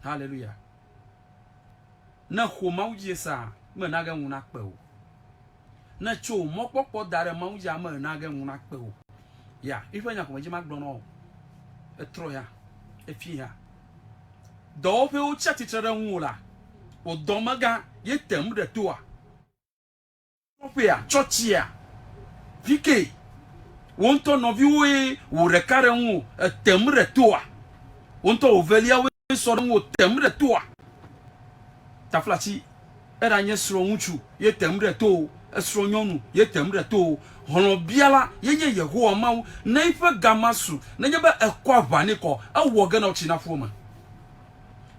Hallelujah. Ne xo Mawu dzi sa, me na ge ŋu nakpe o. Ne tso mɔkpɔkpɔ da ɖe Mawu dzia, me na ge ŋu nakpe o. Ya, eƒe nya ko medzi magblɔ na wò. Etrɔ ya, efi ya. Dɔwɔƒewo tsia tsitre ɖe ŋuwò la, wò dɔmegã ye tem ɖe toa. Kɔƒea, tsɔtsia, fi ke wò ŋutɔ nɔviwoe wò ɖeka ɖe ŋuwò etem ɖe toa? Wò ŋutɔ wò veliawoe sɔ ɖe ŋuwò tem ɖe toa? Taflatsi, eɖanye srɔ̃ŋutsu ye tem ɖe to o, esrɔ̃nyɔnu ye tem ɖe to o, hlɔ̃biala ye nye Yehowa Mawu. Ne eƒe ga ma su, nenye be ekɔ aʋa nɛ kɔ, ewɔ ge na wò tsi naƒu eme.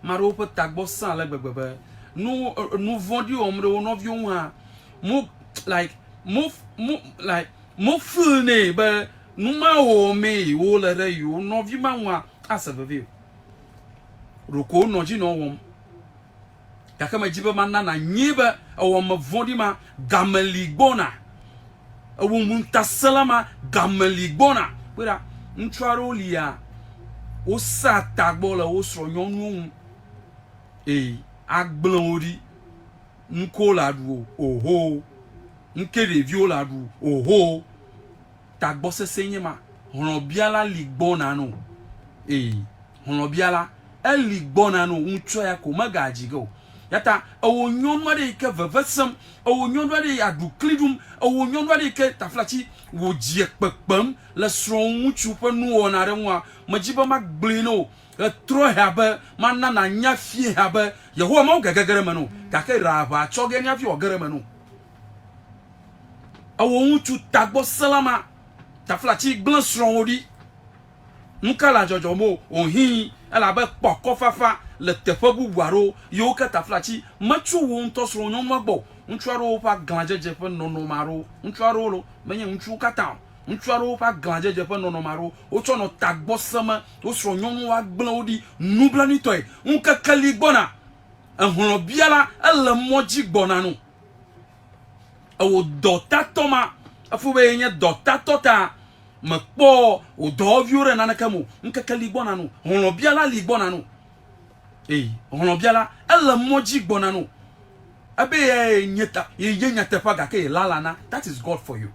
Ame aɖewo ƒe tagbɔ sẽ ale gbegbe be nu nu vɔ̃ɖi wɔm ɖe wo nɔviwo ŋu hã mo like mo mo like mo feel nɛ be nu ma wɔmee yewole ɖe yewo nɔvi ma ŋua ase veve o. Ɖeko wonɔ dzi nɔ wɔm. Gake medzi be mana nànyee be ewɔ ame vɔ̃ɖi ma game li gbɔna. Ewɔ ŋutasẽla ma game li gbɔna. Kpɔe ɖa, ŋutsu aɖewo lia, wosea tagbɔ le wo srɔ̃nyɔnuwo ŋu. Ee, agblẽ wo ɖi. Nuke wole aɖu o, oho. Nuke ɖeviwo le aɖu o, oho. Tagbɔsesẽe nye ma. Hlɔ̃biala li gbɔna no. Ee, hlɔ̃biala, eli gbɔna no. Ŋutsua ya ko megadzi ge o. Ya ta ewò nyɔnu aɖe yi ke veve sem, ewò nyɔnu aɖe yi aɖukli ɖum, ewò nyɔnu aɖe yi ke taflatsi wò dzie kpekpem le srɔ̃ŋutsu ƒe nuwɔna aɖe ŋua, medzi be magblɔe na wò etrɔ hea be mana nànya fie hea be Yehowa Mawu gege ge ɖe eme na wò, gake ɖe aʋa tsɔ ge hafi wòage ɖe eme na wò. Ewò ŋutsu tagbɔsẽla ma, taflatsi gblẽ srɔ̃wò ɖi. Nuka le adzɔdzɔm o, wòhĩi, elabe kpɔ akɔfafa le teƒe bubu aɖewo yiwo ke taflatsi metso wò ŋutɔ srɔ̃nyɔnua gbɔ o. Ŋutsu aɖewo ƒe aglãdzedze ƒe nɔnɔme aɖewo, ŋutsu aɖewo loo, menye ŋutsuwo katã o, ŋutsu aɖewo ƒe aglãdzedze ƒe nɔnɔme aɖewo, wotsɔ nɔ tagbɔsẽme wo srɔ̃nyɔnuwo agblẽ wo ɖi nublanuitɔe. Ŋkeke li gbɔna, ehlɔ̃biala ele mɔ dzi gbɔna no. Ewò dɔtatɔ ma, efo be yenye dɔtatɔ ta, mekpɔ wò dɔwɔviwo ɖe naneke me o. Ŋkeke li gbɔna no. Hlɔ̃biala li gbɔna no. Ee, hlɔ̃biala, ele mɔ dzi gbɔna no. Ebe ye nye ta, ye nye nyateƒea gake ye lalana. That is God for you.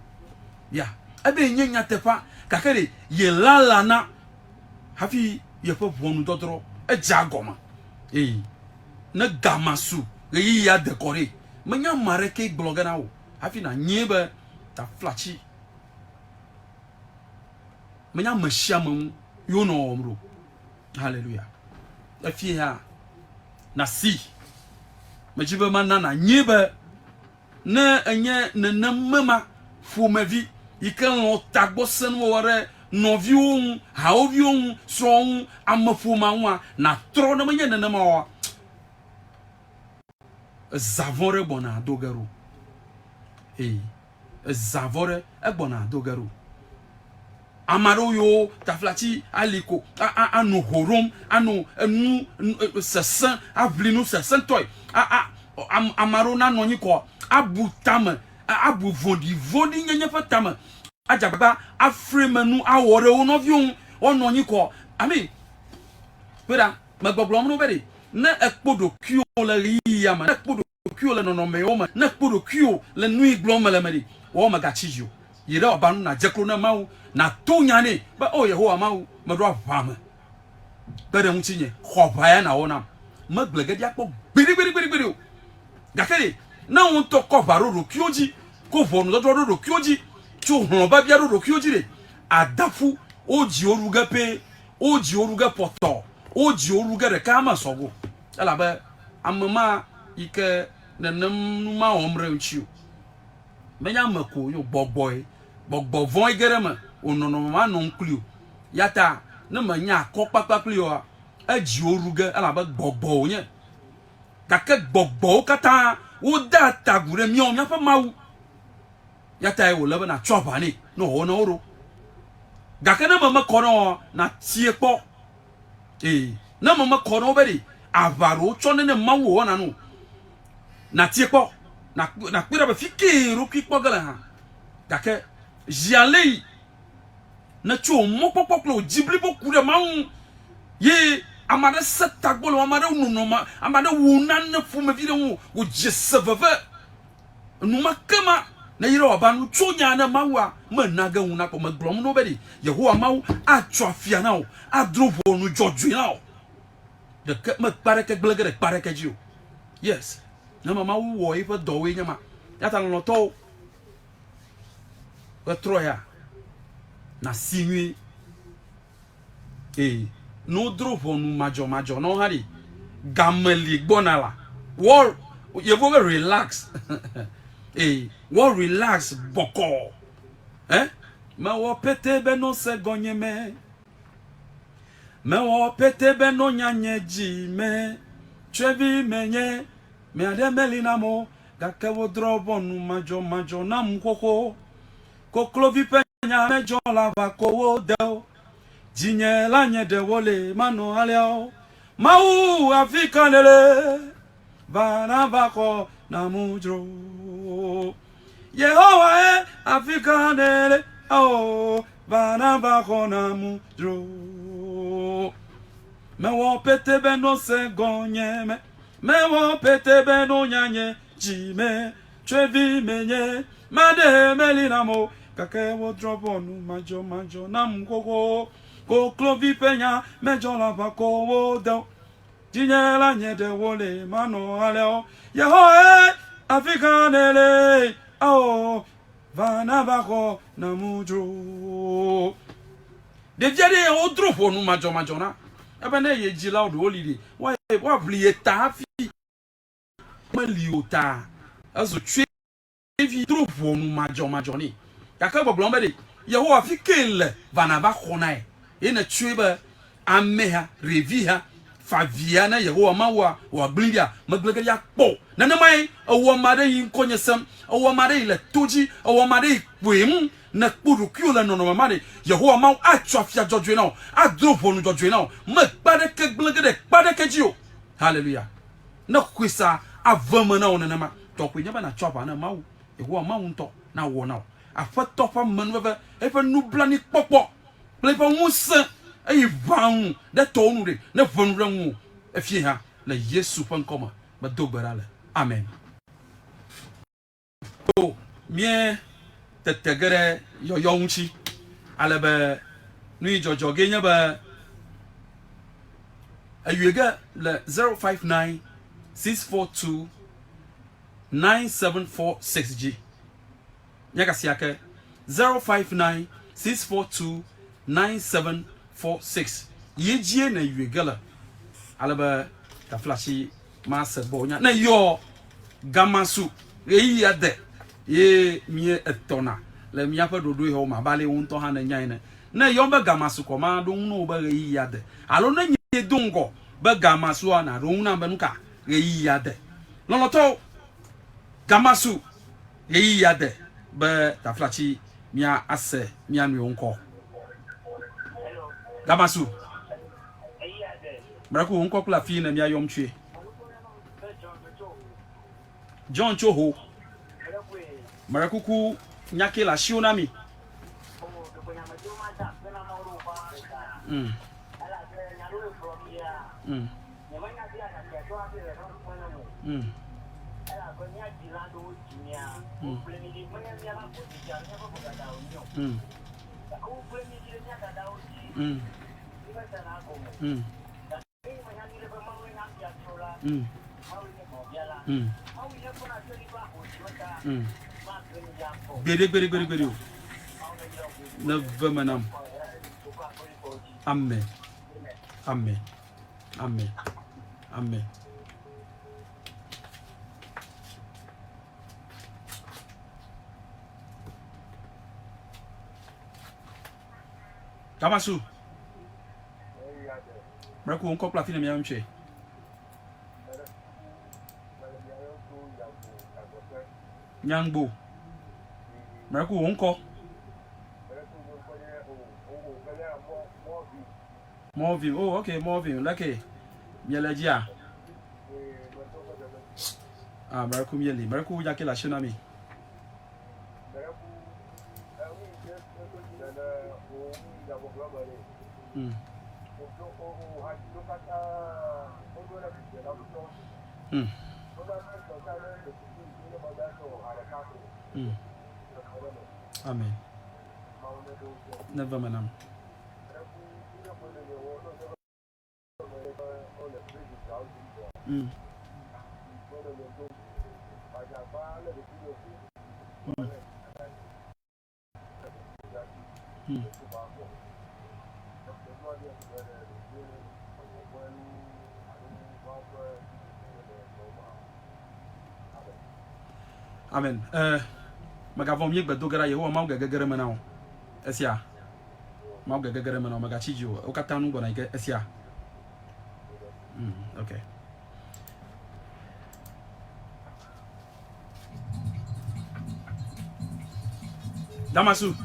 Yeah. Ebe ye nye nyateƒea gake ɖe ye lalana hafi yeƒe ʋɔnudɔdrɔ̃ edze agɔme. Ee, ne gama su ɣeyiɣia de kɔ ɖe, menye ame aɖekee gblɔ ge na wò hafi nànyee be taflatsi menye ame sia ame ŋu ye wonɔ wɔwɔm ɖo. Haleluya. Efie hã nasi. Medzi be mana nànyee be ne enye nenem me ma ƒomevi yi ke lɔ̃ tagbɔsẽnuwɔwɔ ɖe nɔviwo ŋu, hawòviwo ŋu, srɔ̃wò ŋu, ameƒomea ŋua, nàtrɔ ne menye nenema oa, Eza vɔ̃ ɖe gbɔna do ge ɖo. Ee, eza vɔ̃ ɖe egbɔna do ge ɖo. Ame aɖewo yiwo taflatsi ali ko anɔ ho ɖom, anɔ enu sesẽ, aʋli nu sesẽtɔe. Ame aɖewo nanɔ anyi kɔ abu tame, abu vɔ̃ɖivɔ̃ɖinyenye ƒe tame, adze agbagba afre me nu awɔ ɖe wo nɔviwo ŋu, woanɔ anyi kɔ. Ami, kpɔe ɖa, megbɔgblɔm na wo be ɖe ne èkpɔ ɖokuiwò le ɣeyiɣia me, ne èkpɔ ɖokuiwò le nɔnɔmewo me, ne èkpɔ ɖokuiwò le nu yi gblɔm mele me ɖe, wɔ mègatsi dzi o. Yi ɖe aba nu nàdze klo na Mawu, nàto nya nɛ be, O Yehowa Mawu, meɖo aʋa me. Kpe ɖe ŋutinye, xɔ aʋa ya nàwɔ nam. Megblẽ ge ɖi akpɔ gbeɖegbeɖegbeɖe o. Gake ɖe, ne wò ŋutɔ kɔ aʋa ɖo ɖokuiwò dzi, kɔ ʋɔnudɔdrɔ̃ ɖo ɖokuiwò dzi, tso hlɔ̃biabia ɖo ɖokuiwò dzi ɖe, àda ƒu wo dziwo ɖu ge pɛ, wo dziwo ɖu ge pɔtɔ, wo dziwo ɖu ge ɖeka mesɔ go. Elabe ame ma yi ke nenem nu ma wɔm ɖe ŋuti o. Menye ame ko wònye o, gbɔgbɔe. Gbɔgbɔ vɔ̃e ge ɖe eme, wò nɔnɔme manɔ ŋu kpli o. Ya ta ne mènya akɔ kpakpa kpli oa, edziwò ɖu ge elabe gbɔgbɔ wònye. Gake gbɔgbɔwo katã wodea ta agu ɖe míawo míaƒe Mawu. Ya tae wòle be nàtsɔ aʋa nɛ ne wòawɔ na wo ɖo. Gake ne eme mekɔ na woa, nàtie kpɔ. Ee, ne eme mekɔ na wo be ɖe aʋa ɖe wotsɔ nɛ ne Mawu wòwɔna na o, nàtie kpɔ, nàkpɔe ɖa be fi kee ɖokui kpɔ ge le hã. Gake zi aleyi nètso wò mɔkpɔkpɔ kple wò dzi blibo ku ɖe Mawu ŋu ye. Ame aɖe se tagbɔ le wò, ame aɖe nɔnɔme, ame aɖe wɔ nane ƒomevi ɖe ŋuwò wòdze se veve. Enumake ma ne yra wò abe anu tso nya ene Mawua mena ge ŋu nakpɔ. Megblɔm na wo be ɖi Yehowa Mawu atso afia na wò, adro ʋɔnu dzɔdzɔe na wò. Ɖeke mekpe aɖeke gblẽ ge ɖe kpe aɖeke dzi o. Yes. Ne ma Mawu wɔ eƒe dɔwoe nye ma. Ya ta lɔlɔ̃tɔwo ɣetrɔ ya nasi nyuie. Ee, ne wodro ʋɔnu madzɔmadzɔ na wo hã ɖi, game li gbɔna la, wɔ yevuwo be relax. Ee, wɔ relax bɔkɔɔ. Eh? Mewɔ pete be no se gɔnye me. Mewɔ pete be no nya nye dzi me. Tsɔevi menye, me aɖe meli nam o, gake wodrɔ̃ ʋɔnu madzɔmadzɔ nam xoxo. Koklovi ƒe nya medzɔ le aʋakowo de o. Dzinye la nye ɖe wole manɔ alea o. Mawu afi ka nèle? Va nava xɔ nam dzro. Yehowa e afi ka nèle? Ao va nava xɔ nam dzro. Mewɔ pete be no se gɔnye me. Mewɔ pete be no nya nye dzi me. Tsɔevi menye, maɖe meli nam o, gake wodrɔ̃ ʋɔnu madzɔmadzɔ nam xoxo. Koklovi ƒe nya medzɔ le aʋakɔwo de o. Dzinye la nye ɖe wole manɔ alea o. Yehowa e, afi ka nèle? Ao, va nava xɔ nam dzro. Ɖevi aɖe ya wodrɔ̃ ʋɔnu madzɔmadzɔ na ebe ne ye dzilawo ɖewo li ɖe, woaʋli ye ta hafi. meli o ta ezu tsyɔ̃evi dro ʋɔnu madzɔmadzɔ nɛ. Gake gbɔgblɔm be ɖe Yehowa fi kee le va nava xɔ nae ye nètsɔe be amea, ɖevia, fa via na Yehowa Mawua wòagblẽe ɖia? Megblẽ ge ɖi akpɔ o. Nenemae ewɔ ame aɖe yi ŋkɔnye sem, ewɔ ame aɖe yi le to dzi, ewɔ ame aɖe yi kpɔem. Nèkpɔ ɖokuiwò le nɔnɔme ma ɖe, Yehowa Mawu atso afia dzɔdzɔe na wò, adro ʋɔnu dzɔdzɔe na wò. Mekpe aɖeke gblẽ ge ɖe kpe aɖeke dzi o. Haleluya! Ne xɔe sa ave me na wò nenema, tɔxɔe nye be nàtsɔ aʋa na Mawu, Yehowa Mawu ŋutɔ nawɔ na wò. Aƒetɔ ƒe amenuveve, eƒe nublanuikpɔkpɔ kple eƒe ŋusẽ eyi ʋã ŋu ɖe tɔwò nu ɖe, ne ʋe nu ɖe ŋuwò efie hã, le Yesu ƒe ŋkɔ me medo gbe ɖa le. Amen. O, mía tete ge ɖe yɔyɔ ŋuti ale be nu yi dzɔdzɔ gee nye be eyɔe ge le 059 642 9746 dzi. Míagasi ake 059 642 9746 ye dzie nèyɔe ge le ale be taflatsi mase gbɔ nya. Ne yɔ gama su ɣeyiɣia de ye mie etɔna le míaƒe ɖoɖoe xɔwo me abe ale wo ŋutɔ hã nènya ene. Ne yɔm be gama su kɔ maɖo ŋu na wò be ɣeyiɣia de alo ne nye do ŋgɔ be gama sua nàɖo ŋu nam be nuka ɣeyiɣia de. Lɔlɔ̃tɔwo, gama su ɣeyiɣia de be taflatsi mía ase mía nɔewo ŋkɔ. Gama su. Mraku wò ŋkɔ kple afi ne mía yɔm tsoe. John tso ho. Mrekuku nya ke le asiwo na mi. Mm. Mm. Mm. Mm. Mm. Mm. Mm. Mm. Mm. Mm. Gbeɖe gbeɖe gbeɖe gbeɖe o. Ne ve me nam. Amen. Amen. Amen. Amen. Tamasu. Mreko ŋkɔ kple afi ne mía ŋutsue. Nyangbo. Mreko wò ŋkɔ. Mɔvim. Oh, okay, Mɔvim. Leke miele dzia? Ah, mreko mieli. Mreko yake le asi na mi. Mm. Amen. Neva eme nam. Amen. Eh, mègavɔ̃ míegbe do ge ɖa Yehowa Mawu gege ge ɖe eme na wò. Esia. Mawu gege ge ɖe eme na wò. Mègatsi dzi o. Wo katã nu gbɔna yi ge. Esia. Okay. Damasu.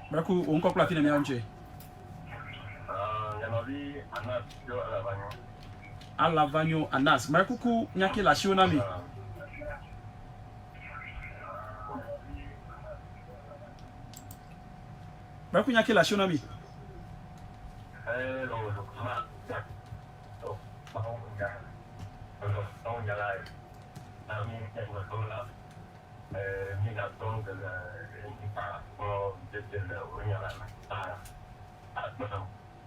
Braku, wò ŋkɔ kple afi ne míawo ŋutse. Alavanyo Anas. Mrekuku nyake le asiwò na mi. Mrekuku nyake le asiwò na mi.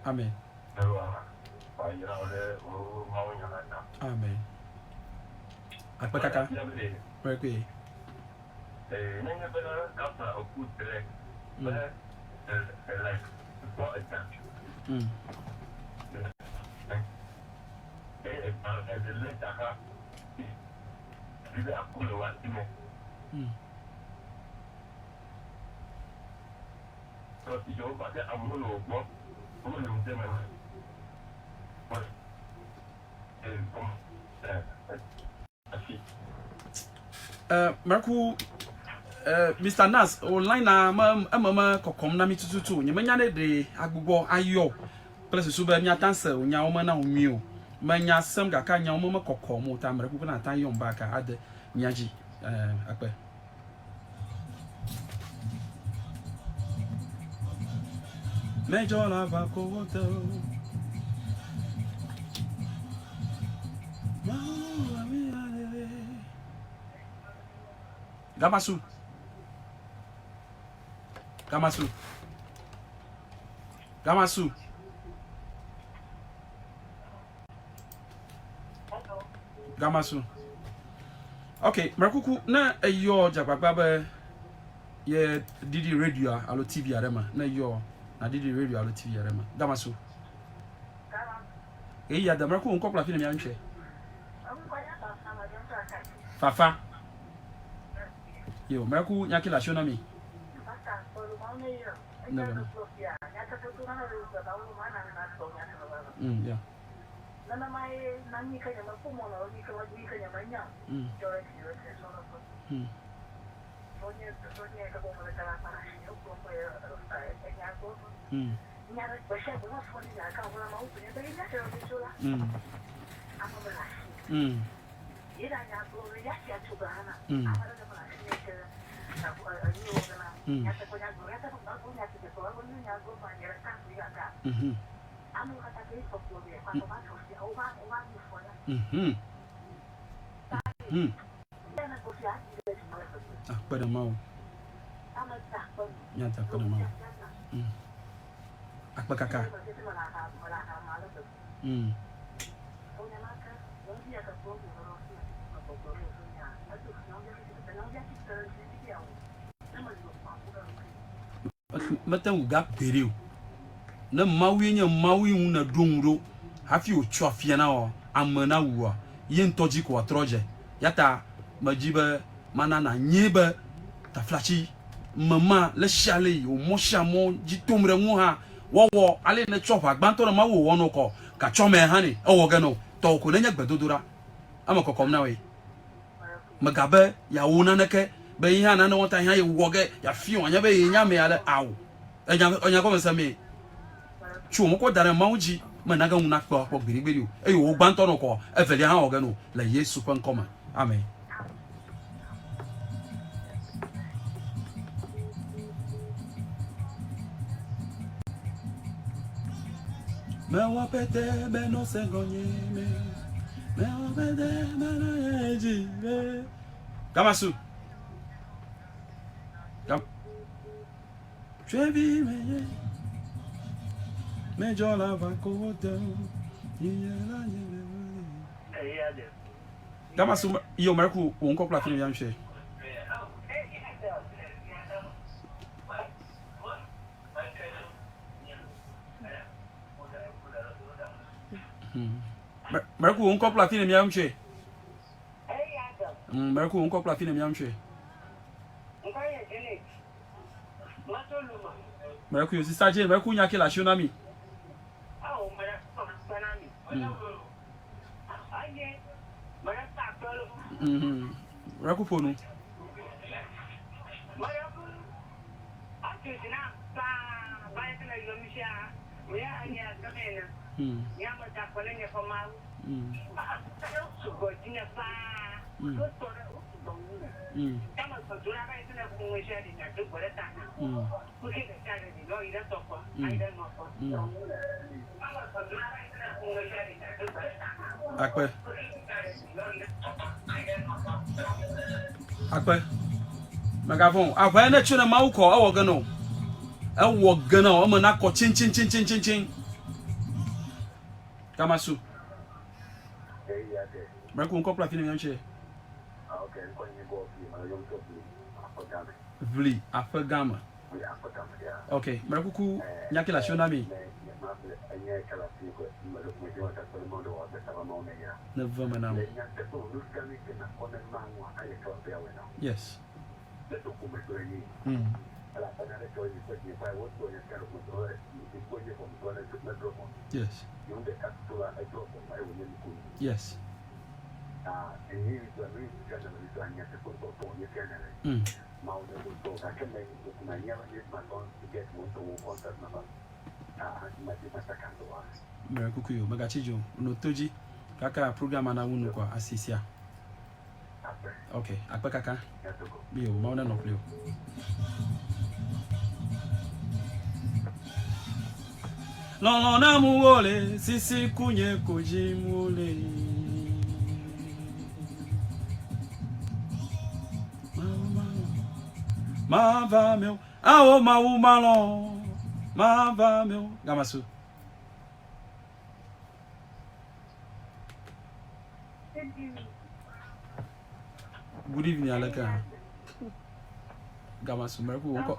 Amen. Amen. Akpe kaka. Mrekuye. Eh, Miracle, eh, Mr. Nas, o line na me eme me kɔkɔm na mi tututu. Nye menya ne ɖe agbugbɔ ayɔ kple susu be miata se o nyawo me na wo nyuie o. Menya sem gake nyawo me mekɔkɔm o ta Miracle na ata yɔm ba ka ade mia dzi. Eh, akpe. Medzɔ la va ko wo te o. Gamasu. Gamasu. Gamasu. Gamasu. Ok, mrekuku ne eyɔ dzagbagba be ye ɖiɖi radio alo TV aɖe me ne eyɔ na ɖiɖi radio alo TV aɖe me. Gamasu. Eyi ya de mrekuku ŋkɔ kple afi ne mia ŋutse. Fafa. Yo, mrekuku nyaki le asio na mi. Yeah. Akpe ɖe Mawu. Míada akpe ɖe Mawu. Akpe kaka. Mete ŋu ga gbeɖe o. Ne Mawue nye Mawu yi ŋu nèɖo ŋu ɖo hafi wòtsɔ afia na wò ame na wua, ye ŋutɔ dzi ko wòatrɔ dze. Ya ta medi be mana nànyae be taflatsi mema le sia le yi wò mɔ sia mɔ dzi tom ɖe ŋu hã wɔwɔ ale nètsɔ ʋa gbãtɔ ɖe Mawu wòwɔ nɔ kɔ gatsɔ mea hã nɛ ewɔ ge nɔ tɔwò ko nenye gbedodoɖa. Eme kɔkɔm na wòe. Mègabe yeawo naneke be ye hã nane wɔta hã yewɔ ge yeafiɔ wòanye be ye nye ame ale ao. Enya enya gɔme se mee. Tso mɔkpɔ da ɖe Mawu dzi. Mena ge ŋu nakpe wò akpɔ gbeɖegbeɖe o. Eye wò gbãtɔ nɔ kɔ, evelia hã wɔ ge no le Yesu ƒe ŋkɔ me. Amen. Mewɔ pete be no se gɔnye me. Mewɔ pete be no ye dzi me. Gamasu. Gam. Tsuevi menye. Medzɔ la va ko wote o. Yinye la nye me. Gamasu yo mɛku wo ŋkɔ kple afi ne miam tse. Mɛku wo ŋkɔ kple afi ne miam tse. Mɛku wo ŋkɔ kple afi ne miam tse. Mɛku yo sista Jane mɛku nya ke le asio na mi. Mɛku ƒo nu. Akpe. Akpe. Mègavɔ̃ o. Aʋa ne tso ne Mawu kɔ ewɔ ge na o. Ewɔ ge na o. Eme nakɔ tsiŋtsiŋtsiŋtsiŋtsiŋ. Kamasu. Mɛku ŋkɔ kple afi ne miaŋtse. Ʋli aƒe gã me. Ok, mɛ kuku nya ke le asiwò na mi. Ne ve me nam. Yes. Mm. Yes. Yes. Mm. Mɛ kuku yo, mɛgatsi dzo, no to dzi kaka program na wu nu kɔ asi sia. Ok, akpe kaka. Yo, mawu ne nɔ kpli o. Lɔlɔ̃ na mu wole, sisi kunye ko dzim wole. Mava me o, awo mawu malɔ, mava me o. Gamasu. Good evening, Aleka. Gamasu, mɛku ŋkɔ.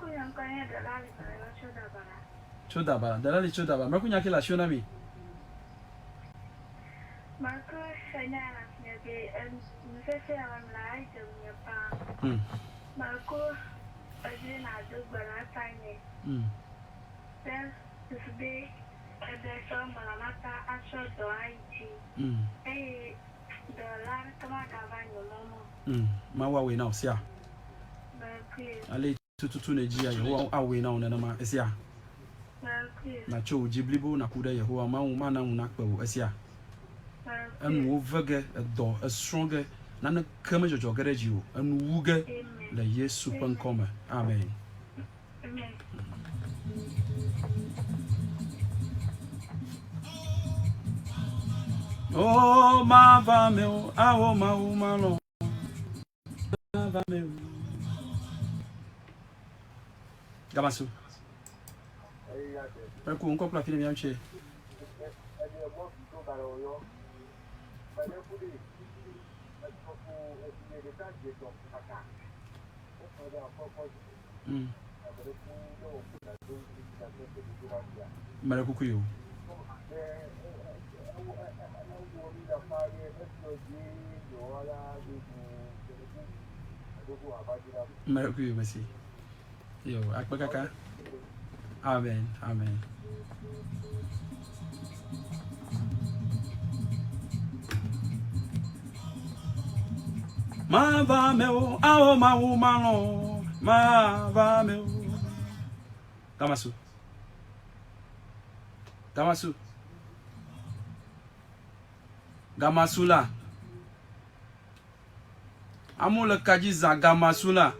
Tso dabara, Delali tso dabara. Mɛku nya ke le asiwò na mi. Mɛku enya le asinye be nusese ya wɔm la edze ŋunye paa. Mɛku edzi nado gbe na tanye. Be susu be ebe sɔ mela mata asrɔ dɔ ayi dzi. Eye dɔ la ɖeke magava nye mɔ me o. Mawu awɔe na wò sia. Mɛkui. Ale tututu ne dzia Yehowa awɔe na wò nenema esia. Mɛkui. Nàtso wò dzi blibo nàku ɖe Yehowa Mawu mana ŋu nakpe wò esia. Mɛkui. Enuwo ve ge, edɔ, esrɔ̃ ge, naneke medzɔdzɔ ge ɖe dziwò, enu wu ge Amen. le Yesu ƒe ŋkɔ me. Amen. Amen. Oh, mava me o, awo mawu malɔ. Mava me o. Gamasu. Mɛku ŋkɔ kple afi ne miam tse. Mm. Mele kuku yi o. Mele kuku yi o, merci. Yo, akpe kaka. Amen, amen. Mava me o, awo mawu malɔ, mava me o. Gamasu. Gamasu. Gamasula. Amewo le ka dzi zã gamasula.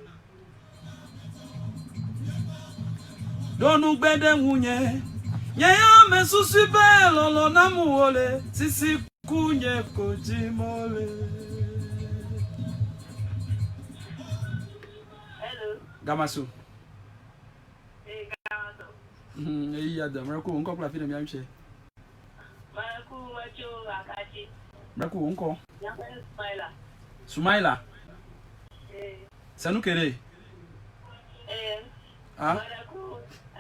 Ɖo nugbe ɖe ŋunye. Nye ya mesusui be lɔlɔ̃ nam wole, sisi ku nye ko dim wole. Hello. Gamasu. Ee, Gamasu. Eyi ya de mrɛ ku ŋkɔ kple afi ne mia ŋutse. Mrɛ ku metso Akatsi. Mrɛ ku ŋkɔ. Nyaƒe Sumaila. Sumaila. Ee. Senu ke ɖe. Ee. Ah. Mrɛ ku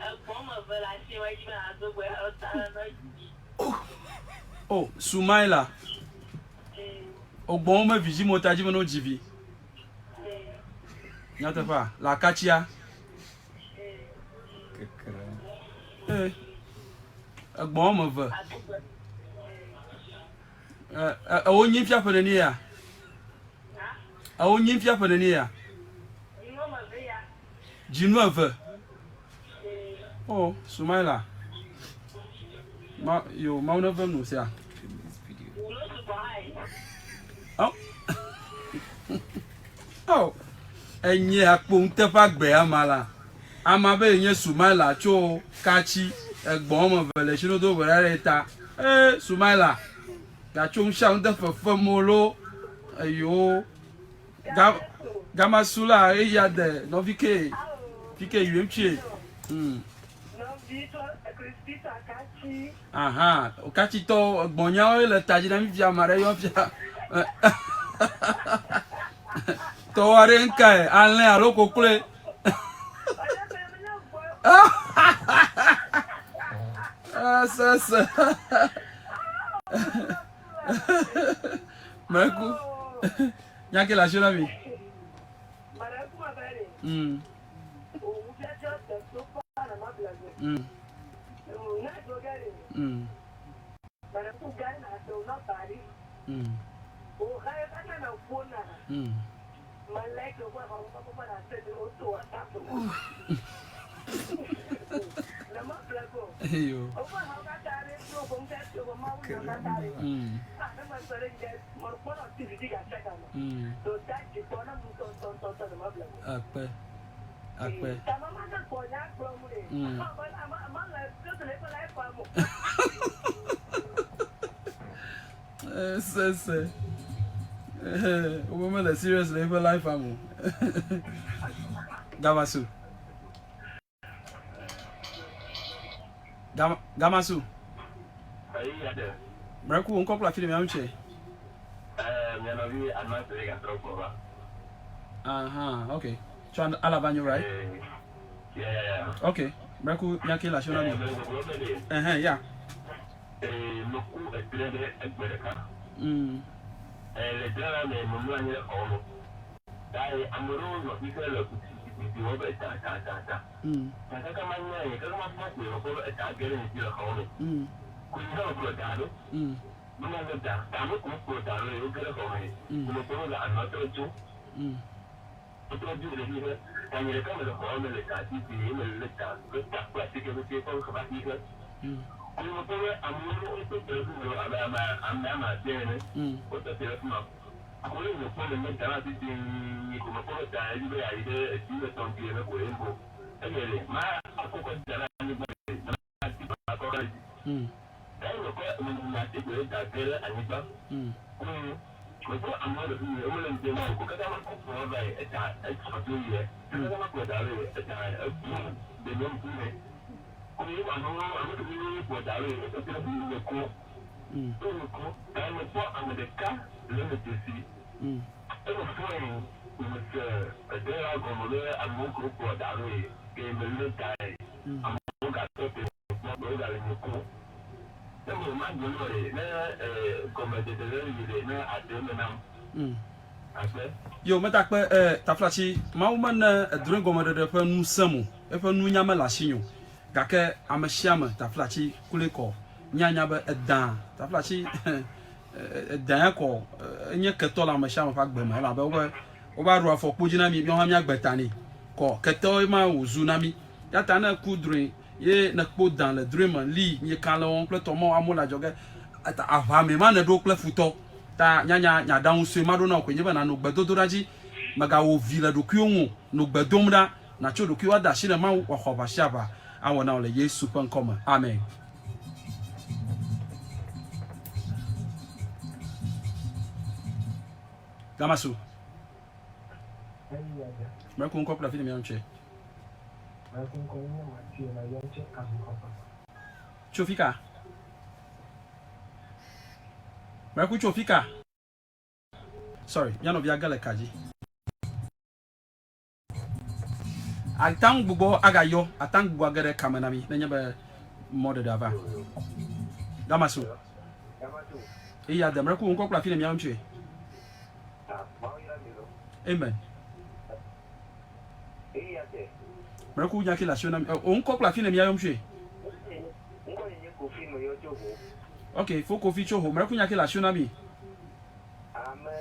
egbɔn me ve le asi me dzi be ado gbe ta le nɔ dzi. Oh, Sumaila. Ee. Ogbɔn me vi dzi mo ta dzi me no dzi vi. Ee. Nyateƒea, le Akatsia. Ee. Ee. Egbɔn wɔme eve. Ewo nyi fia ƒe nenie ya? Ewo nyi fia ƒe nenie ya? Dzinu eve. Oh, Sumaila. Ma, yo, Mawu neve nu sia. Oh. Oh. Enye akpo ŋute ƒe agbe ama la. Ama be yenye Sumaila tso Katsi, egbɔ̃ wɔme eve le tsinodo ʋe ɖe ɖe ta. Ee, Sumaila, gatso ŋusia ŋu de fefem o lo. Eyo, ga, gamasu la eya de nɔvi ke, fi ke yuem tsie. Aha, Katsitɔwo, egbɔ̃nyawo le ta dzi na mi fia, ame aɖe yɔ fia. Tɔwɔ aɖe ŋkae, alẽ alo kokloe. Sese. Mɛku. Nyake le asi na mi. Eyo. Akpe. Akpe. Sese. Wo mele serious le eƒe life am o. Gamasu. Gama Gamasu. Mrɛku ŋkɔ kple afi ɖe mia ŋutse. Mia nɔvi Anase le gatrɔ gbɔ va. Aha, okay. Tso Alaba nyo, right? Yeah, yeah, yeah. Okay. Mrɛku nyake la shona mi. Ɛhɛn, yeah. Ee, meku etre ɖe egbe ɖeka. Ee, le tre la me, memlɔ anyi ɖe xɔ me. Ta ye ame ɖewo nɔ xixe le kutikiti wɔ be ta, ta, ta, ta. Ta kaka ma nya ye, kaka ma fɔ koe mekpɔ be eta ge ɖe ŋuti le xɔ me. Koe hã mekplɔ ta ɖo. Be ma le ta, ta me ko mekplɔ ta ɖo ye woge ɖe xɔ me. Ko mekpɔ be anɔ trɔ tso. Wotrɔ dzo le xixe. Ta nye ɖeka mele xɔa me le ta titi ye mele ta be ta kple atike pɛpɛ kɔ va xixe. Koe mekpɔ be amewo ɖo wotɔ te ɖe fi ma abe ame ame ame ade ene. Wotɔ te ɖe fi ma. Koe mekpɔ le nye ta la titi ko mekpɔ be ta edzi be yeayi ɖe etsi me tɔŋgbi ene koe ŋgo. Eye ɖe ma akɔ kɔ da ɖe anyigba ɖe ma ti ma kɔ ɖe edzi. Eye mekpɔ me ati koe da ge ɖe anyigba. Koe mekpɔ amewo le fi mi womele ŋde ma o ko kaka mekɔ ƒoa va yi eta etsɔ dzo yie. Kaka mekplɔ da ɖo eta ebu ɖe nye ŋkume. Koe amewo ame kewo kplɔ da ɖo wotɔ te ɖe fi mi mekɔ. Eye mekɔ ta mekpɔ ame ɖeka le eme dzesi. Eye mefɔe mese ede la gɔme be amewo kewo kplɔ da ɖo ke melé tae. Amewo gatɔ te kpɔ be wogale nye ko. Ne me ma gblɔ nɔ ɖe ne gɔmedzedze ɖe li ɖe ne ade eme nam. Akpe. Yo, metakpe e taflatsi, Mawu mene edrɔ̃e gɔmeɖeɖe ƒe ŋusẽm o, eƒe nunya mele asinye o. Gake ame sia ame taflatsi kloe kɔ míanya be edã taflatsi edã ya kɔ enye ketɔ le ame sia ame ƒe agbe me elabe wobe wova ɖo afɔkpo dzi na mí míawo hã míagbe ta nɛ kɔ ketɔ ma wòzu na mí. Ya ta ne eku drɔ̃e ye nekpo dã le drɔ̃e me li mieka le wɔm kple tɔ mɔ amewo le adzɔge aʋa me ma nèɖo kple futɔ. Ta nyanya nya aɖaŋu sue maɖo na wò koe nye be nànɔ gbedodoɖa dzi. Mègawɔ vi le ɖokuiwò ŋu o. Nɔ gbe dom ɖa nàtsɔ ɖokuiwò ade asi na Mawu wòaxɔ aʋa sia aʋa awɔ na wò le Yesu ƒe ŋkɔ me. Amen. Gamasu. Mɛku ŋkɔ kple afi ne miaŋ tsɛ. Tso fika? Mɛku tso fika? Sorry, mía nɔvia ge le ka dzi. Ate ŋu gbugbɔ agayɔ, ate ŋu gbugbɔ age ɖe kame na mí nenye be mɔɖeɖea va. Gamasu. Eya de mɛku ŋkɔ kple afi ne miaŋ tsɛ. Amen. Mɛku nya ke le asiwò na mi. Wò ŋkɔ kple afi ne mía yɔm tsoe. Ŋkɔ nye nye Kofi me yɔ tso Ho. Ok, fo Kofi tso Ho. Mɛku nya ke le asiwò na mi. Ame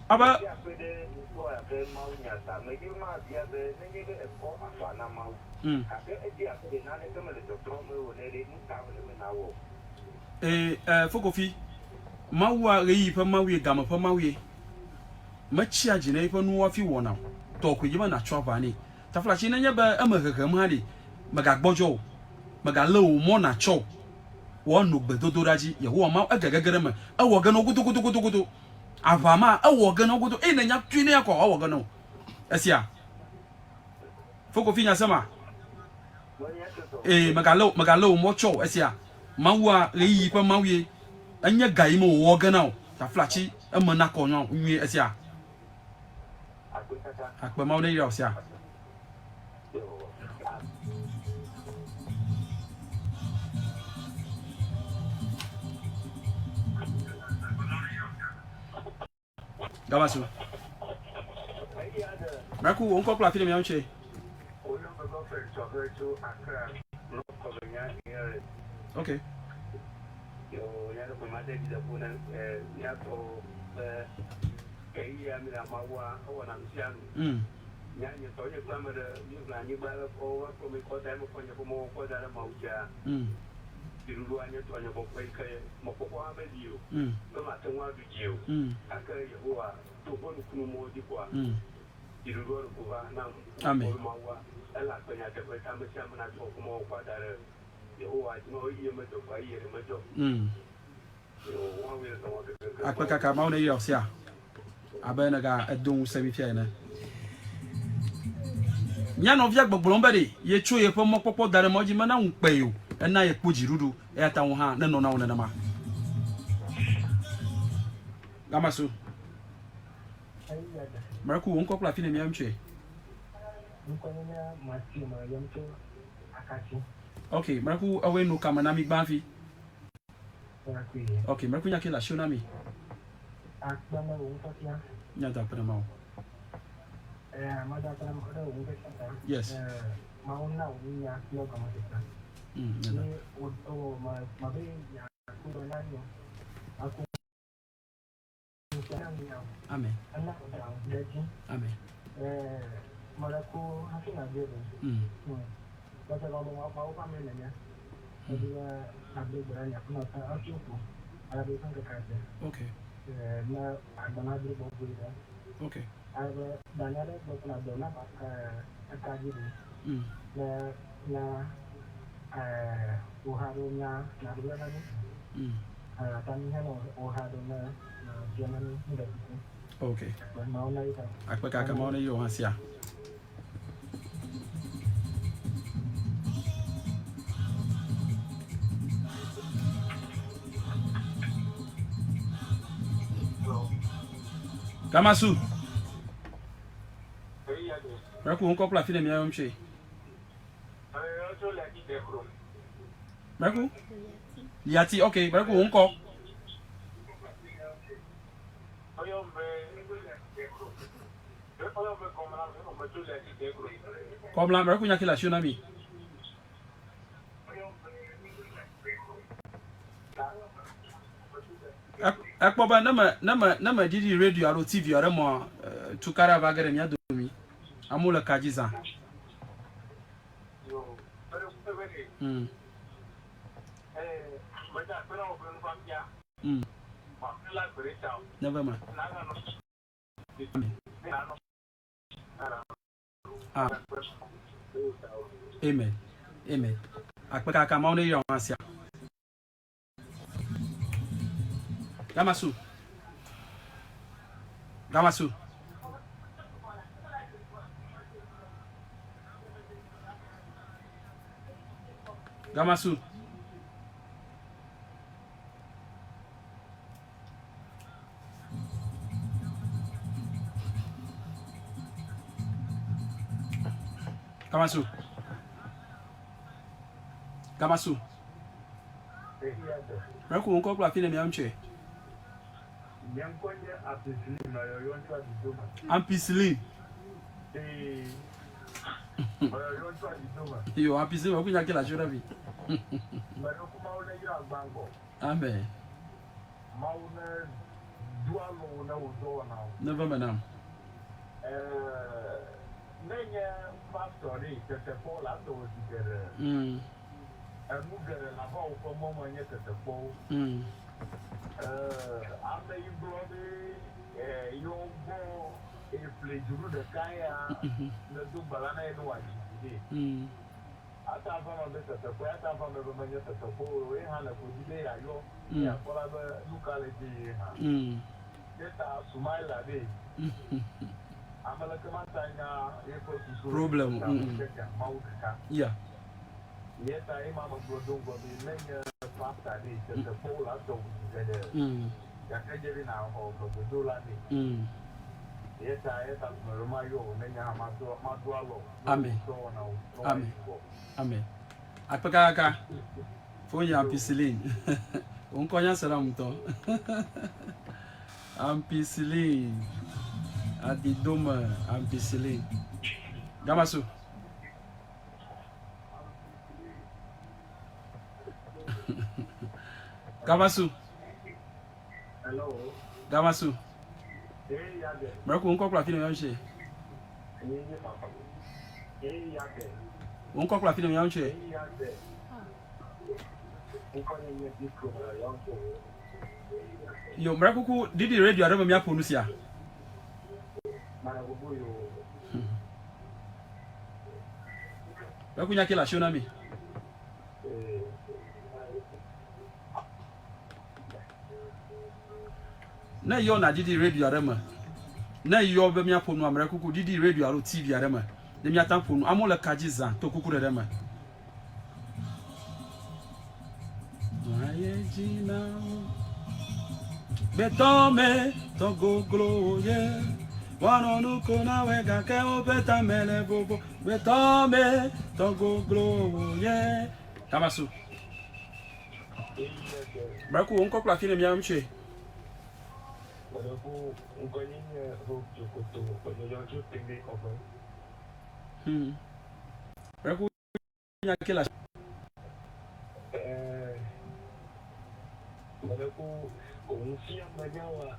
Abe. Mebia kpe ɖe ŋkɔ abe Mawu nya ta. Medi be mabia be nenye be ekɔ aʋa na Mawu. Gake edze abe ɖe naneke mele tɔtrɔm me o ene ɖe, nuka wòle be nawɔ? Ee, e, Fokofi, Mawua ɣeyiɣi ƒe Mawue, game ƒe Mawue. Metsia dzi na eƒe nuwo hafi wɔna o. Tɔwò koe dzi be nàtsɔ aʋa nɛ. Taflatse nenye be eme hehem hã ɖe, mègagbɔdzɔ o. Mègalé wò mɔ nàtsɔ o. Woano gbedodoɖa dzi. Yehowa Mawu, ege gege ɖe eme. Ewɔ ge na wo godogodogodogodo. Aʋa ma, ewɔ ge na wo godo. Eye nènya tui nɛ akɔ, ewɔ ge na wò. Esia? Fokofi nya sema? Ee, mègalé, mègalé wò mɔ tsɔ o. Esia? Mawua ɣeyiɣi ƒe Mawu ye. Enye ga yi me wòwɔ ge na wò. Taflatsi eme nakɔ nyɔ nyuie. Esia? Akpe Mawu neyra wò sia. Gamasu. Mɛku wo ŋkɔ kple afi ɖe miawo tse. Ok. Mm. Mm. Mm. dzi o, gake Yehowa to ƒe nukunumɔwo dzi kpɔa dziɖuɖua ɖo ko va nam. Amen. Mekpɔ be Mawua, ele akpe nyateƒe ta ame sia ame natsɔ woƒe mɔkpɔkpɔ ada ɖe Yehowa dzi. Ne ɣeyiɣi medzɔ kpɔa, ɣeyiɣi ɖe medzɔ. Yo, woawoe le dɔ wɔm kekeake. Akpe kaka Mawu neyra wò sia abe nèga edo ŋusẽ mi fia ene. Mía nɔvia gbɔgblɔm be ɖe yetso yeƒe mɔkpɔkpɔ da ɖe Mawu dzi mena ŋu kpee o, ena yekpɔ dziɖuɖu. Eya ta wò hã nenɔ na wò nenema. Gamasu. Mreku, wò ŋkɔ kple afi ne míayɔm tsoe? Ŋkɔnye nye Matthew, meyɔm tso Akatsi. Ok, Mreku, ewɔe nu kame na mi gbã hafi. Ok, Mreku nya ke le asiwò na mi. Akpe na wò nufiafia. Míado akpe na Mawu. Ɛɛ, mado akpe na Mawu ɖe wò nufiafia ta. Yes. Ɛɛ, Mawu na wò nunya kple gɔmesese. Ye wò ewɔ me me be yeaku dɔ na mí o. Aku ŋusẽ na mí o. Amen. Ena wò ɖaŋu ɖe edzi. Amen. Ɛɛ, mele ku hafi nàbiɔ be. Mese gɔme be Mawu ƒe amee nènye. Medi be nàdo gbe ɖa nye aƒenɔ ta hafi woƒo ale be yeƒe ŋkekea dze. Okay. Ɛɛ, ne agbe nadro bɔbɔe ɖe. Okay. Ale be danye aɖe gblɔ be nàdo na eka dzi ɖi. Ne nya wò ha ɖo nya nàgblɔ na mí. Ta mí hã wò ha ɖo ne nàbiɔ na mí nu ɖe kuku. Okay. Akpe Mawu na yra. Akpe kaka Mawu ne yra wò hã sia. Kamasu. Mɛku ŋkɔ kple afi ne mía yɔm tsoe. Mɛku? Liati, ok, mɛku ŋkɔ. Kɔmla, mɛku nya ke le asiwò na mi. Ekpɔ be ne me ne me ne me ɖiɖi radio alo TV aɖe mɔa, tukaɖa va ge ɖe mía domi. Amewo le ka dzi zã. Neva eme. Amen. Ah. Amen. Amen. Akpe kaka Mawu ne yra wò asia. Gamasu. Gamasu. Gamasu. Gamasu. Gamasu. Mɛku ŋkɔ kple afi ne mia ŋutsue. Nye ŋkɔ nye Ampicillin, meyɔyɔ tso Adidome. Ampicillin. Ee, meyɔyɔ tso Adidome. Yo, ampicillin, mɛku nya ke le asi ɖe vi. Mɛɖo Mawu ne yra gbãŋgɔ. Amen. Mawu ne do alɔ wò ne wò dɔwɔnawo. Neva eme nam. Ee, ne nye pastor ɖee, tetekpɔwo le adɔ wò zi geɖe. Enu geɖe le ava woƒe mɔ me nye tetekpɔwo. Ee, ame yi gblɔ be yewo gbɔ eƒle dzonu ɖeka ya nedo gbe la na ye ne wòadzi vi ɖe. Ate ava eme be tetekpɔe, ate ava eme be menye tetekpɔ o, ye hã le go dzi be yeayɔ ne yeakpɔ ɖa be nu ka le edzi yim hã. Ye ta Sumaila ɖee. Ame leke mate anya yeƒe susu le Problem, ta me Mawu ɖeka. Yeah. Eya ta ema megblɔ do ŋgɔ be ne nye pasta ɖee, tetekpɔwo le adɔ ŋu zi geɖe, gake edze be nàxɔ gbedodo la nɛ. Eya ta eya ta gblɔ be mayɔ wò ne nye hã mado mado alɔ wò ne wò Amen. dɔwɔnawo ne woayi Amen. ŋgɔ. Amen. Akpe kakaka. Fonye ampicilline. Wò ŋkɔ nya se nam ŋutɔ. Ampicilline. Adidome ampicilline. Gamasu. Gamasu. Hello. Gamasu. Hey, Yade. Mreko ŋkɔ kple afi ne miawo tse. Hey, Yade. Wo ŋkɔ kple afi ne miawo tse. Hey, Yade. Ŋkɔ nye nye Bikro Yɔnko. Yo, mreko ku didi radio aɖe me miaƒo nu sia. Mana gbogbo yo. Mreko nya ke le asiwò na mi. Ne yɔ na didi radio aɖe me, ne yɔ be míaƒo nu amre kuku didi radio alo TV aɖe me, ne míate ƒo nu, amewo le ka dzi zã to kuku ɖeɖe me. Maye dzi na wo. Gbetɔ me tɔ goglo ye. Woanɔ nu ko na woe gake woƒe tame le vovo. Gbetɔ me tɔ goglo ye. Tamasu. Mrɛku wo ŋkɔ kple afi ne mía ŋutsuɛ. Mrɛku ŋkɔ nye nye Hope Jokoto, menyɔnyɔ tso Tenge kɔƒe. Mrɛku nya ke le asi. Ɛɛ, mrɛku òun fia menyawa.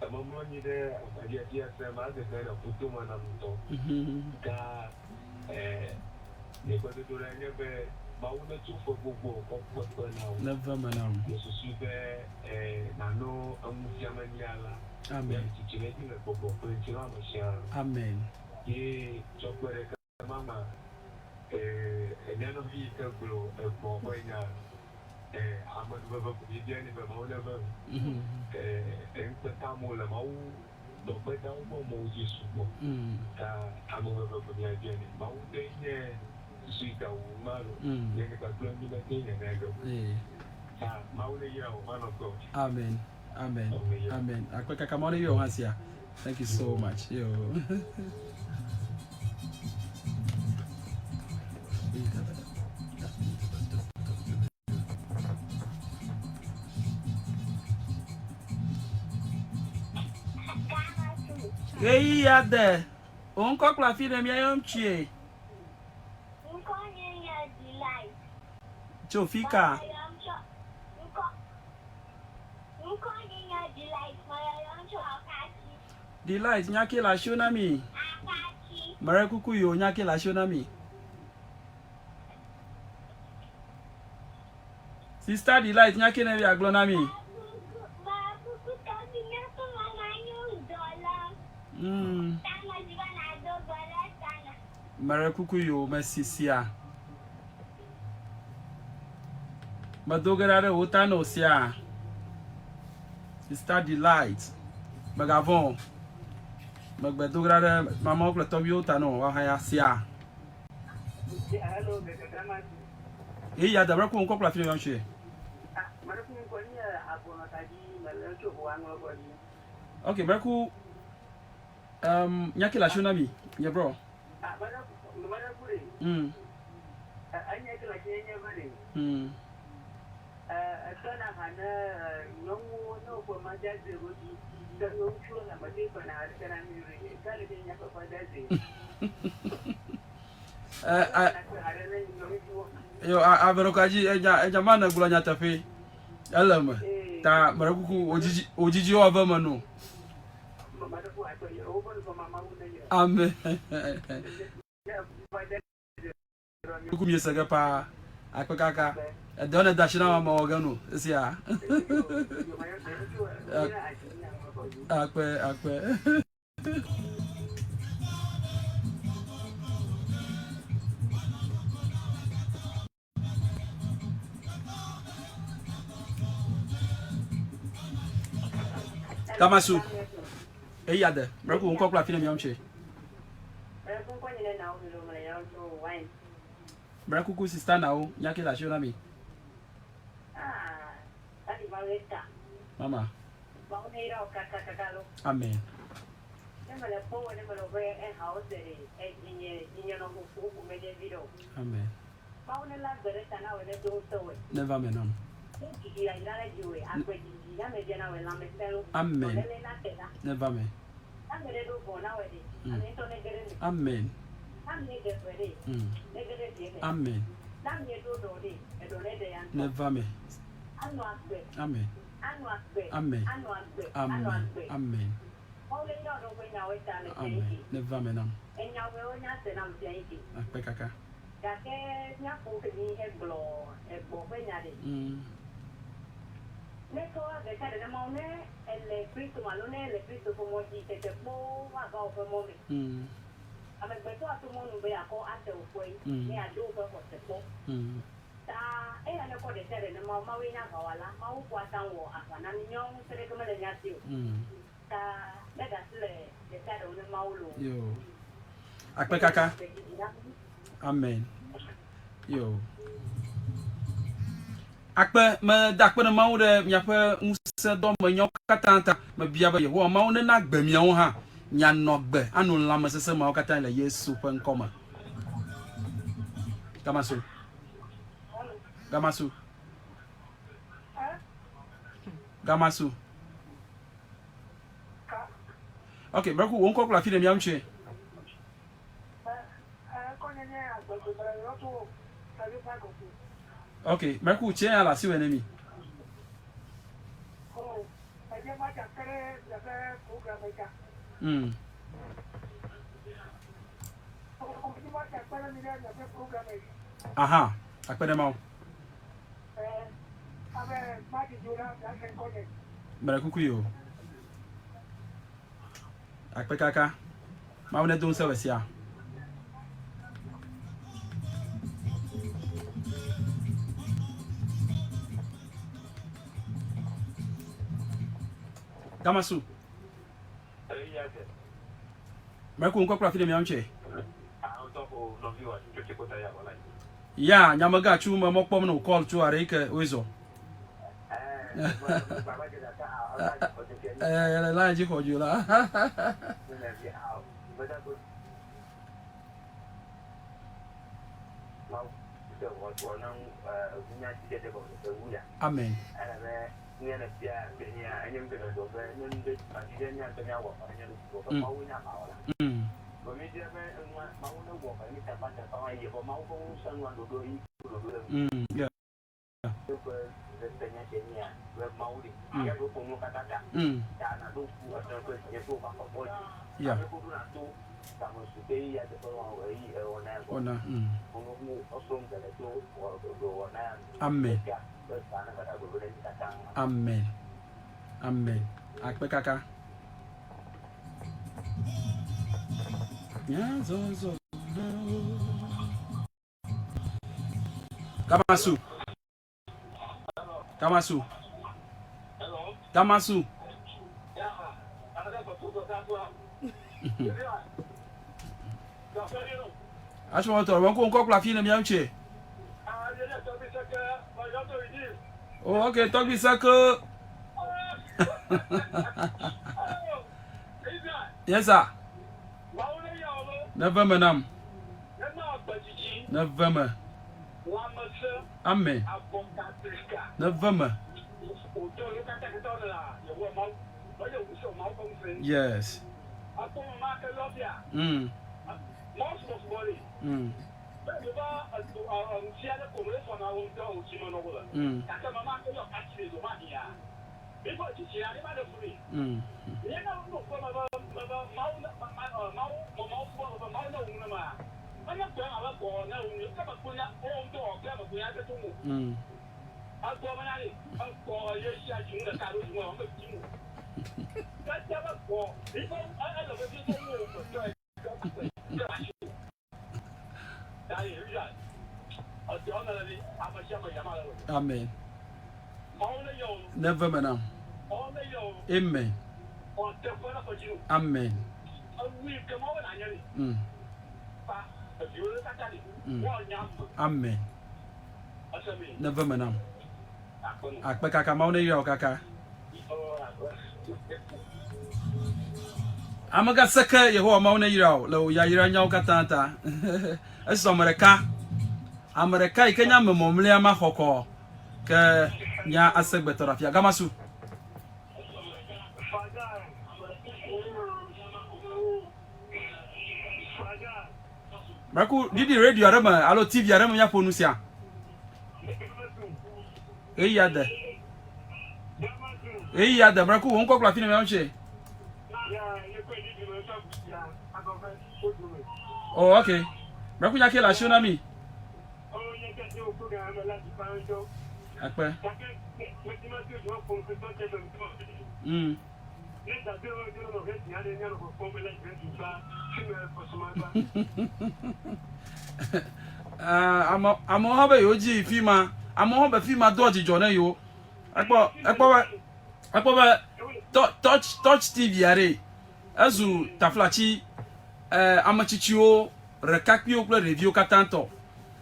Ememlɔ anyi ɖe agbadzeafia se ma gege ɖe ƒuto me nam ŋutɔ. Ga ɛɛ, nye gbedodoɖa nye be Mawu netso ƒe gbogbo kɔ kpekpe na wò. Neva eme na wò. Mesusu be ɛɛ, nànɔ enu fiam enyia la. Amen. Tsitsi ɖe edzi le gbɔgbɔ kple ŋutilã me siaa. Amen. Ye tsɔ kpe ɖe ema me, ɛɛ, mía nɔvi yi ke gblɔ egbɔ ƒe nya, ɛɛ, amenuveve ko míebia nɛ be Mawu neve mi. Ɛɛ, eŋukpe amewo le Mawu dɔgbedawo ƒe mɔwo dzi sugbɔ. Ta amenuveve ko míabia nɛ. Mawu ŋutɔe nye susu yi ta wòwu ma lo. Nye kpakple mí mete ŋu nyae ge o. Ta Mawu neyra wò, manɔ kpe wò. Amen. Amen. Amen. Akpe kaka Mawu neyra wò hã sia. Thank you so much. Yo. Ɣeyiɣia de. Wò ŋkɔ kple afi ɖe mía yɔm tsie. Ŋkɔ nye nye Delight. Tso fi ka? Ŋkɔ nye nye Delight, meyɔyɔm tso Akatsi. Delight, nya ke le asiwò na mi. Akatsi. Meɖe kuku yi o, nya ke le asiwò na mi. Sister Delight, nya ke ne via gblɔ na mi. Mere kuku yo me sisia. Medo ge ɖa ɖe wò ta ne wò sia. Sister Delight. Megavɔ̃ o. Megbe do ge ɖa ɖe mamawo kple tɔgbuiwo ta ne wò woahaya sia. Eyi ada bra ku ŋkɔ kple afi ne yɔm tsoe. Ok, bra ku um, nyake la na mi, nye bro. Yo, averokadzi, enya, enya ma negblɔ nyateƒe. Ele me. Ta meɖe kuku, wò dzidzi wɔ ave me no. Amen. Kuku mi se ge paa. Akpe kaka. Edɔ ne da shi na ma wɔ ge no. Esia. Akpe, akpe. Kamasu. Eya de. Mreko ŋkɔ kple afi ne miam tse. Mreko ku sista nawo nya ke le asi na mi. Mama. Amen. Amen. Neva me nam. Amen. Neva me. Amen. Amen. Neva me. Amen. Amen. Amen. Amen. Amen. Neva me nam. Akpe kaka. Gake míaƒo nu hegblɔ egbɔ ƒe nya ɖe. Ne tɔ ɖesiaɖe ne Mawu, ne èle Kristo me alo ne èle Kristo ƒe mɔ dzi, tetekpɔwo woava wò ƒe mɔ me. Amegbetɔ ato mɔnu be yeakɔ ate wò kpɔe, ne yeado woƒe xɔse kpɔ. Ta eya nekɔ ɖesiaɖe ne Mawu. Mawue nye aʋawɔla. Mawu ƒo atam wɔ aʋa na mí. Míawo ŋusẽ ɖeke mele mía si o. Ta meda asi le ɖesiaɖe ŋu ne Mawu loo. Yo. Akpe kaka. Amen. Yo. Akpe meda akpe ne Mawu ɖe miaƒe ŋusẽdɔmenyawo katã ta. Mebia be Yehowa Mawu nena gbe miawo hã mianɔ gbe ano lãmesesẽ mawo katã le Yesu ƒe ŋkɔ me. Gamasu. Gamasu. Gamasu. Ok, breku wo ŋkɔ kple afi ne miam tsoe. Ok, breku tse ya le asiwò ne mi. Aha, akpe ɖe Mawu. Meɖe kuku yi o. Akpe kaka. Mawu nedo ŋusẽ wò sia. Damasu. Mɛku ŋkɔ kple afi ɖe miawo ŋtsɛ. Ya nyamega tsu me mɔ kpɔm ne wò call tso aɖe yi ke woe zɔ. Ɛɛ le line dzi xɔ dzo la. Amen. Mm. Yeah. Yeah. Wɔna. Amen. Amen. Amen. Akpe kaka. Kamasu. Kamasu. Kamasu. Asumɔ tɔ wɔn ko ŋkɔ kple afi ne mia ŋutse. Oh, ok, tɔgbi seke. Yes, sir. Neve me nam. Neve me. Amen. Neve me. Yes. Amen. Neve me nam. Amen. Amen. Amen. Neve me nam. Akpe kaka Mawu ne yra wò kaka. Amegã seke Yehowa Mawu ne yra wò le wò yayra nyawo katã ta. Esɔ ame ɖeka, ame ɖeka yi ke nye ame mɔmlɛa maxɔ kɔ ke nya ase gbetɔ ɖe afia. Gamasu. Mɛku ɖiɖi radio aɖe me alo TV aɖe me míaƒo nu sia. Ɣeyiɣi ade. Ɣeyiɣi ade. Mɛku wò ŋkɔ kple afi ne míawo tse. Oh, ok. Mɛku nya ke le asiwo na mi. Akpe. Amewo hã be yewo dzi fi ma. Amewo hã be fi ma doa dzidzɔ ne yewo. Ekpɔ ekpɔ be ekpɔ be touch touch TV aɖe ezu taflatsi eh, ame tsitsiwo, ɖekakpuiwo kple ɖeviwo katã tɔ.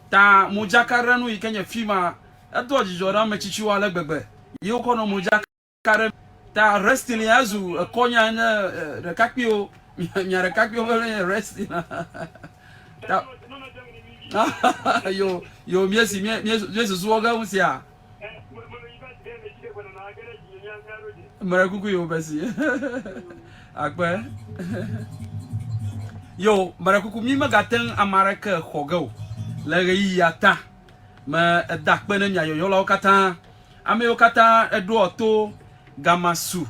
Ta modzakaɖenu yi ke nye fi ma edoa dzidzɔ na ame tsitsiwo ale gbegbe. Ye wokɔ nɔ modzaka ka ɖe ta wrestling ya zu ekɔnya ne ɖekakpuiwo mia ɖekakpuiwo ƒe nye wrestling ta yo yo miesi mie mie susu wɔ ge ŋu sia mre kuku yo besi akpe yo mre kuku mi megate ŋu ame aɖeke xɔ ge o le ɣeyiɣia ta me eda akpe ne mia yɔyɔlawo katã Ame yiwo katã ɖoa to gama su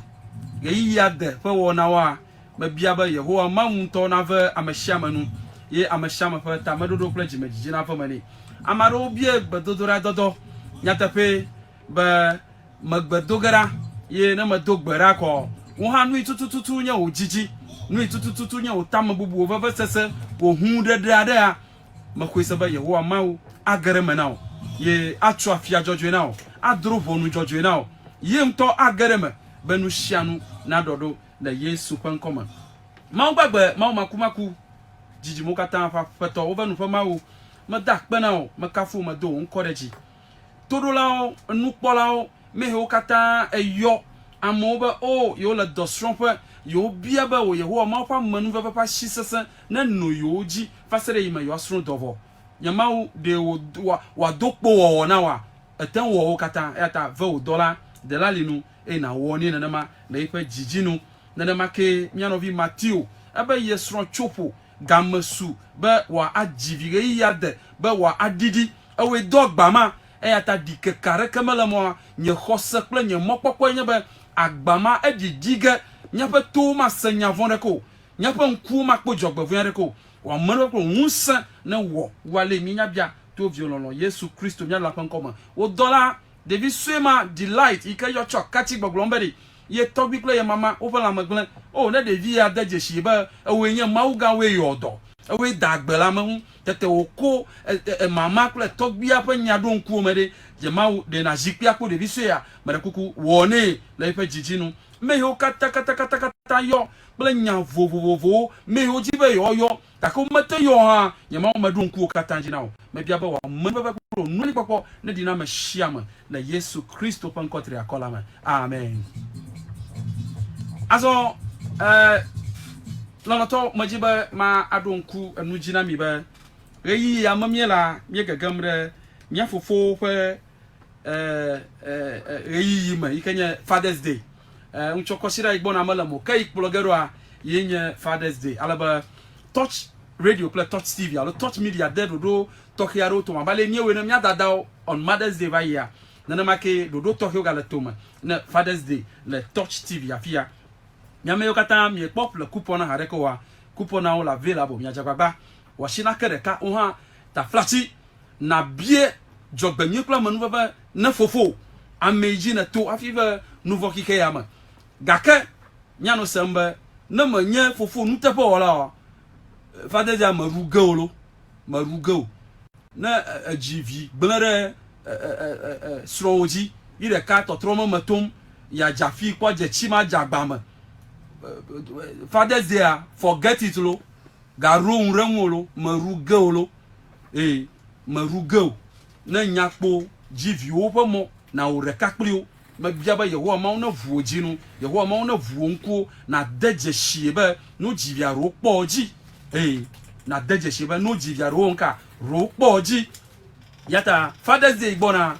ɣeyiɣia de ƒe wɔnawoa, mebia be Yehowa Mawu ŋutɔ nave ame sia ame nu, ye ame sia ame ƒe tameɖoɖo kple dzimedzidzi nave eme nɛ. Ame aɖewo bia gbedodoɖa dɔdɔ nyateƒee be, Megbe do ge ɖa, ye ne medo gbe ɖa kɔ, wò hã nui tutututu nye wò dzidzi, nui tutututu nye wò tamebubu, wò vevesese, wò hũuɖeɖe aɖea? Mexɔe se be Yehowa Mawu age ɖe eme na wò, ye atso afia dzɔdzɔe na wò, adro ʋɔnu dzɔdzɔe na wò. Ye ŋutɔ age ɖe eme be nu sia nu naɖɔ ɖo le Yesu ƒe ŋkɔ me. Mawu gbagbe, Mawu makumaku, dzidzimewo katã ƒe Aƒetɔ, wove nu ƒe Mawu, meda akpe na wò, mekafu wò, medo wò ŋkɔ ɖe dzi. Toɖolawo, nukpɔlawo, mehewo katã eyɔ amewo be, O, yewole dɔsrɔ̃ƒe, yewobia be wò Yehowa Mawu ƒe amenuveve ƒe asi sesẽ nenɔ yewo dzi va se ɖe eyime yewoasrɔ̃ dɔ vɔ. Nye Mawu, ɖe wòado kpo wɔwɔ na wòa? Ète ŋu wɔ wo katã, eya ta ve wò dɔla Delali nu, eye nàwɔ nɛ nenema le eƒe dzidzi nu. Nenema kee mía nɔvi Mateo, ebe ye srɔ̃ tso ƒo game su be wòadzi vi ɣeyiɣia de be wòaɖiɖi. Ewɔe do agba ma. Eya ta ɖikeke aɖeke mele eme oa, nye xɔse kple nye mɔkpɔkpɔe nye be agba ma eɖiɖi ge, míaƒe towo mase nya vɔ̃ aɖeke o, míaƒe ŋkuwo makpɔ dzɔgbevɔ̃e aɖeke o. Wò amenuveve kple wò ŋusẽ newɔ wu ale míenya bia to Viwò lɔlɔ̃ Yesu Kristo mía Ɖela ƒe ŋkɔ me. Wò dɔla ɖevi sue ma, Delight, yi ke yɔ tsɔ katsi gbɔgblɔm be ɖe ye tɔgbui kple ye mama woƒe lãme gblẽ. O, ne ɖevi ya de dzesii be ewòe nye Mawu gã, wòe yɔ dɔ, ewòe da agbe le ame ŋu, tete wòko mama kple tɔgbuia ƒe nya ɖo ŋkuwò me ɖe, dze Mawu, ɖe nàzi kpi akpɔ ɖevi sue ya? Meɖe kuku, wɔ nɛ le eƒe dzidzi nu. Meyiwo katakatakatakatakata yɔ kple nya vovovowo, meyiwo dzi be yewoayɔ, gake womete yɔ o hã, nye Mawu meɖo ŋku wo katã dzi na wò. Mebia be wò amenuveve kple wò nublanuikpɔkpɔ neɖi na ame sia ame le Yesu Kristo ƒe ŋkɔ triakɔ la me. Amen. Azɔ, eh, lɔlɔ̃tɔ, medzi be ma aɖo ŋku enu dzi na mi be ɣeyiɣi ya me míelea, míegegem ɖe mía fofowo ƒe eh, eh, eh, ɣeyiɣi me yi ke nye Father's Day. Eh, ŋutsɔ kɔsiɖa yi gbɔna mele mo ke yi kplɔ ge ɖoa ye nye Father's Day. Ale be Touch Radio kple Touch TV alo Touch Media de ɖoɖo tɔxɛ aɖewo tome abe ale míewɔe ne mía dadawo on Mother's Day va yia, nenema ke ɖoɖo tɔxɛwo gale tome ne Father's Day le Touch TV afia. Mi ame yiwo katã miekpɔ ƒle coupon na haɖeke oa, coupon nawo le available, miadze agbagba wɔ asi nake ɖeka wo hã taflatsi nabie dzɔgbenyui kple amenuveve ne fofowò, ame yi dzi nèto hafi ve nuvɔ̃ xixe ya me. Gake míanɔ sem be ne menye fofo nuteƒewɔla oa, fadedea meɖu ge o lo, meɖu ge o. Ne èdzi vi gblẽ ɖe srɔ̃wò dzi, yi ɖeka tɔtrɔ me me tom, yeadze afi kpɔ adze tsi ma dze agba me, fadedea forget it lo, gaɖo ŋu ɖe ŋuwò lo, meɖu ge o lo. Ee, meɖu ge o. Ne nya kpo dzi viwòwo ƒe mɔ, nàwɔ ɖeka kpli wo. Mebia be Yehowa Mawu neʋu wò dzi nu, Yehowa Mawu neʋu wò ŋkuwo, nàde dzesii be nu dzi via ɖewo kpɔ dzi. Ee, nàde dzesii be nu dzi via ɖewo ŋka ɖewo kpɔ dzi. Ya ta Father's Day gbɔna.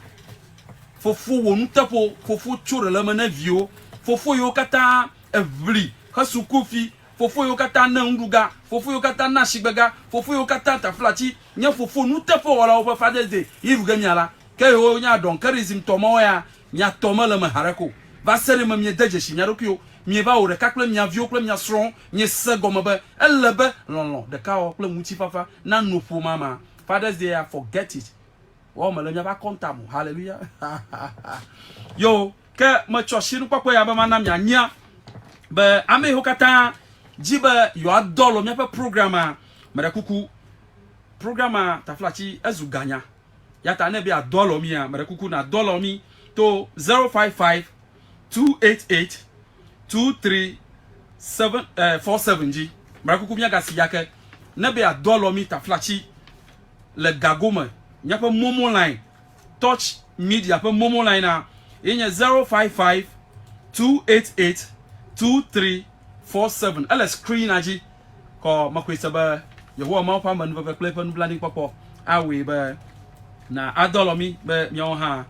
Fofo wò nuteƒo, fofo tso ɖe le eme ne viwo, fofo yiwo katã eʋli hesu kufi Fofo yiwo katã ne nuɖuga, fofo yiwo katã na asigbega, fofo yiwo katã taflatsi nye fofo nuteƒewɔlawo ƒe Father's Day yi ɖu ge mia la, ke yewo nye aɖɔnkerism tɔ mawo ya, mia tɔ mele eme haɖeke o. Va se ɖe eme miede dzesi mia ɖokuiwo, mieva wɔ ɖeka kple mia viwo kple mia srɔ̃wo, miese gɔme be ele be lɔlɔ̃, ɖekawɔwɔ kple ŋutifafa nano ƒomea mea, Father's Day ya forget it. Woawo mele míaƒe akɔnta me o. Hallelujah. Yo, ke metsɔ sinukpɔkpɔ ya be mana mianya be ame yiwo katã dzi be yewoadɔ lɔ míaƒe programa, meɖe kuku, programa taflatsi ezu ganya. Ya ta ne be yeadɔ lɔ mía, meɖe kuku nadɔ lɔ mí to 055 288 23 7 47 dzi. Meɖe kuku míagasi ya ke. Ne be yeadɔ lɔ mí taflatsi le ga gome, míaƒe momo line, Touch Media ƒe momo line a ye nye 055 288 2347. Ele screen a dzi. Kɔ mexɔe se be Yehowa Mawu ƒe amenuveve kple eƒe nublanuikpɔkpɔ awɔe be na adɔ lɔ mí be míawo hã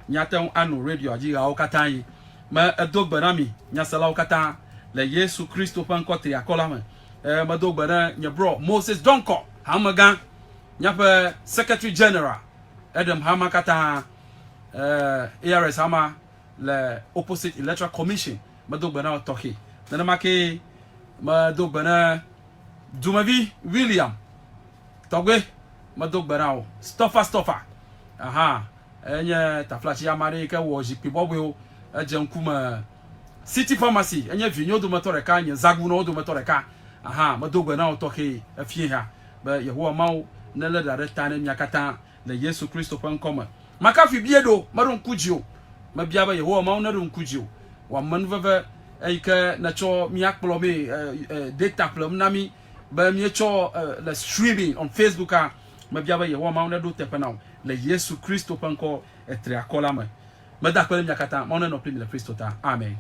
míate ŋu ano radioa dzi ɣeawo katã ɣi. Me edo gbe na mi nyaselawo katã le Yesu Kristo ƒe ŋkɔ triakɔ la me. E, medo gbe na nye brɔ Moses Donkor, hamegã, míaƒe Secretary General, eɖem hama katã, e, ARS hama le opposite Electoral Commission. Medo gbe na wò tɔxɛ. Nenema ke medo gbe na dumevi William Tɔgbe, medo gbe na wò. Stɔfa Stɔfa. Aha, enye taflatsi ame aɖe yi ke wɔ zikpui bɔbɔewo. Edze ŋkume City Pharmacy, enye vinyewo dometɔ ɖeka, nye zagunɔwo dometɔ ɖeka. Aha, medo gbe na wò tɔxɛ efie ha be Yehowa Mawu nelé ɖa ɖe ta ne mia katã le Yesu Kristo ƒe ŋkɔ me. Makafui bie ɖo, meɖo ŋku dziwò. Mebia be Yehowa Mawu neɖo ŋku dziwò. Wò amenuveve eyi ke nètsɔ mía kplɔ mee, data ƒlem na mí be míetsɔ le streaming on Facebook a, mebia be Yehowa Mawu neɖo teƒe na wò le Yesu Kristo ƒe ŋkɔ etriakɔ la me. Meda akpe ɖe mia katã. Mawu nenɔ kpli mi le Kristo ta. Amen.